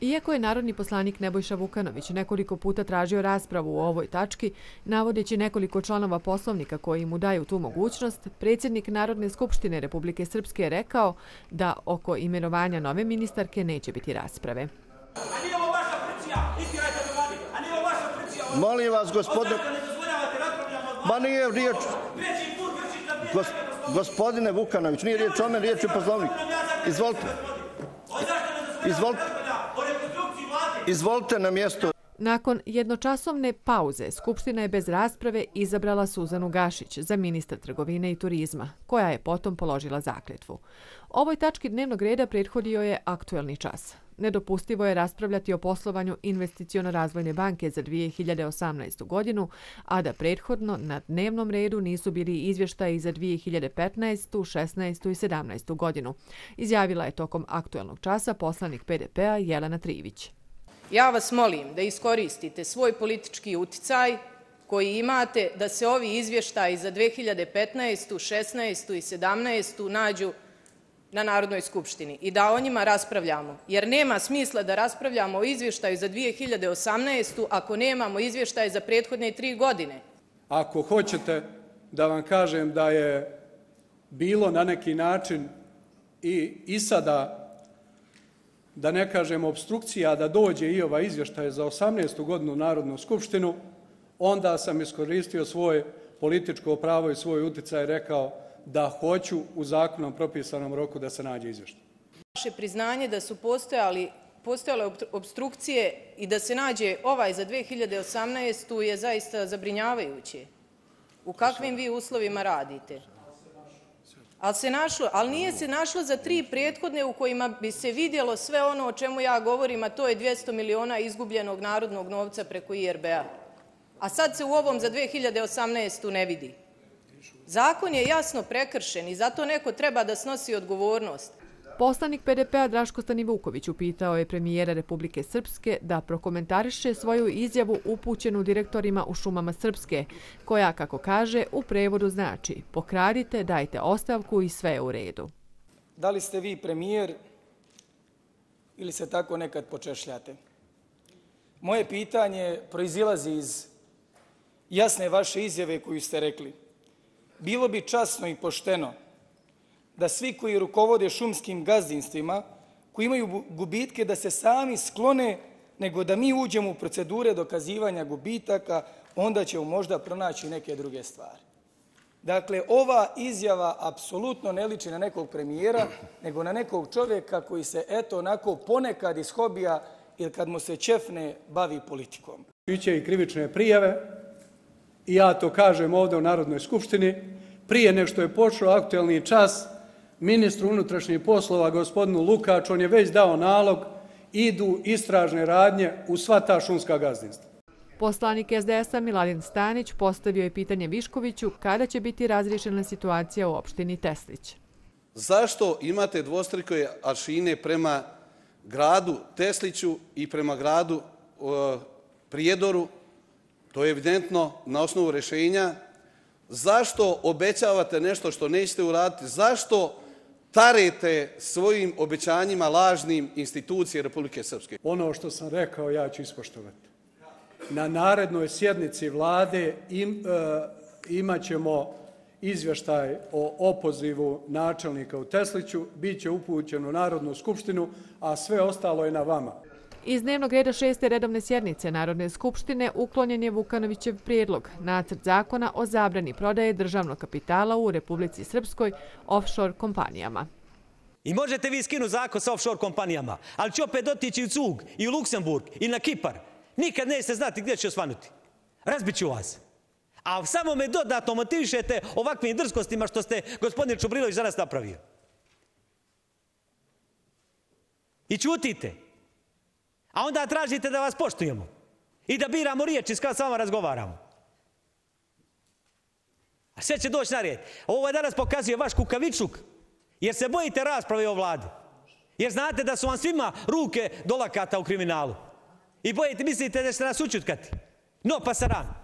Iako je narodni poslanik Nebojša Vukanović nekoliko puta tražio raspravu u ovoj tački, navodeći nekoliko članova Poslovnika koji mu daju tu mogućnost, predsjednik Narodne skupštine Republike Srpske je rekao da oko imenovanja nove ministarke neće biti rasprave. Molim vas, gospodine... Ma nije riječ... Gospodine Vukanović, nije riječ o meni, riječ je Poslovnik. Izvolite. Izvolite na mjesto. Nakon jednočasovne pauze, Skupština je bez rasprave izabrala Suzanu Gašić za ministra trgovine i turizma, koja je potom položila zakletvu. Ovoj tački dnevnog reda prethodio je aktuelni čas. Nedopustivo je raspravljati o poslovanju Investiciono-razvojne banke za 2018. godinu, a da prethodno na dnevnom redu nisu bili izvještaji za 2015., 16. i 17. godinu, izjavila je tokom aktuelnog časa poslanik PDP-a Jelena Trivić. Ja vas molim da iskoristite svoj politički uticaj koji imate da se ovi izvještaji za 2015., 16. i 17. nađu na Narodnoj skupštini i da o njima raspravljamo, jer nema smisla da raspravljamo o izvještaju za 2018. ako nemamo izvještaj za prethodne 3 godine. Ako hoćete da vam kažem da je bilo na neki način i sada, da ne kažem obstrukcija, da dođe i ovaj izvještaj za 18. godinu u Narodnu skupštinu, onda sam iskoristio svoje političko pravo i svoj uticaj i rekao da hoću u zakonom propisanom roku da se nađe izvještaj. Vaše priznanje da su postojale obstrukcije i da se nađe ovaj za 2018. je zaista zabrinjavajuće. U kakvim vi uslovima radite? Ali nije se našlo za 3 prethodne u kojima bi se vidjelo sve ono o čemu ja govorim, a to je 200 miliona izgubljenog narodnog novca preko IRB-a. A sad se u ovom za 2018. ne vidi. Zakon je jasno prekršen i zato neko treba da snosi odgovornost. Poslanik PDP-a Draško Stanivuković upitao je premijera Republike Srpske da prokomentariše svoju izjavu upućenu direktorima u šumama Srpske, koja, kako kaže, u prevodu znači pokradite, dajte ostavku i sve je u redu. Da li ste vi premijer ili se tako nekad počešljate? Moje pitanje proizilazi iz jasne vaše izjave koju ste rekli. Bilo bi časno i pošteno da svi koji rukovode šumskim gazdinstvima, koji imaju gubitke, da se sami sklone, nego da mi uđemo u procedure dokazivanja gubitaka, onda ćemo možda pronaći neke druge stvari. Dakle, ova izjava apsolutno ne liči na nekog premijera, nego na nekog čovjeka koji se, eto, onako ponekad iz hobija ili kad mu se čefne bavi politikom. Biće i krivične prijave i ja to kažem ovdje u Narodnoj skupštini. Prije nego što je počeo aktuelni čas, ministru unutrašnjih poslova, gospodinu Lukaču, on je već dao nalog, idu istražne radnje u sva ta šumska gazdinstva. Poslanik SDS-a Miladin Stanić postavio je pitanje Viškoviću kada će biti razriješena situacija u opštini Teslić. Zašto imate dvostruke aršine prema gradu Tesliću i prema gradu Prijedoru? To je evidentno na osnovu rješenja. Zašto obećavate nešto što nećete uraditi? Zašto tarete svojim obećanjima lažnim institucije Republike Srpske? Ono što sam rekao ja ću ispoštovati. Na narednoj sjednici vlade imat ćemo izvještaj o opozivu načelnika u Tesliću, bit će upućen u Narodnu skupštinu, a sve ostalo je na vama. Iz dnevnog reda 6. redovne sjednice Narodne skupštine uklonjen je Vukanovićev prijedlog, nacrt zakona o zabrani prodaje državnog kapitala u Republici Srpskoj offshore kompanijama. I možete vi skinuti zakon sa offshore kompanijama, ali će opet otići u Cug i u Luksemburg i na Kipar. Nikad nećete znati gdje će osvanuti. Razbit ću vas. A samo me dodatno motivišete ovakvim drskostima što ste gospodin Čubrilović danas napravio. I ćutite. A onda tražite da vas poštujemo i da biramo riječi kada sa vama razgovaramo. A sve će doći na red. Ovo je danas pokazuje vaš kukavičluk, jer se bojite rasprave o vladi. Jer znate da su vam svima ruke do lakata u kriminalu. I mislite da ćete nas učutkati. No, pasaran.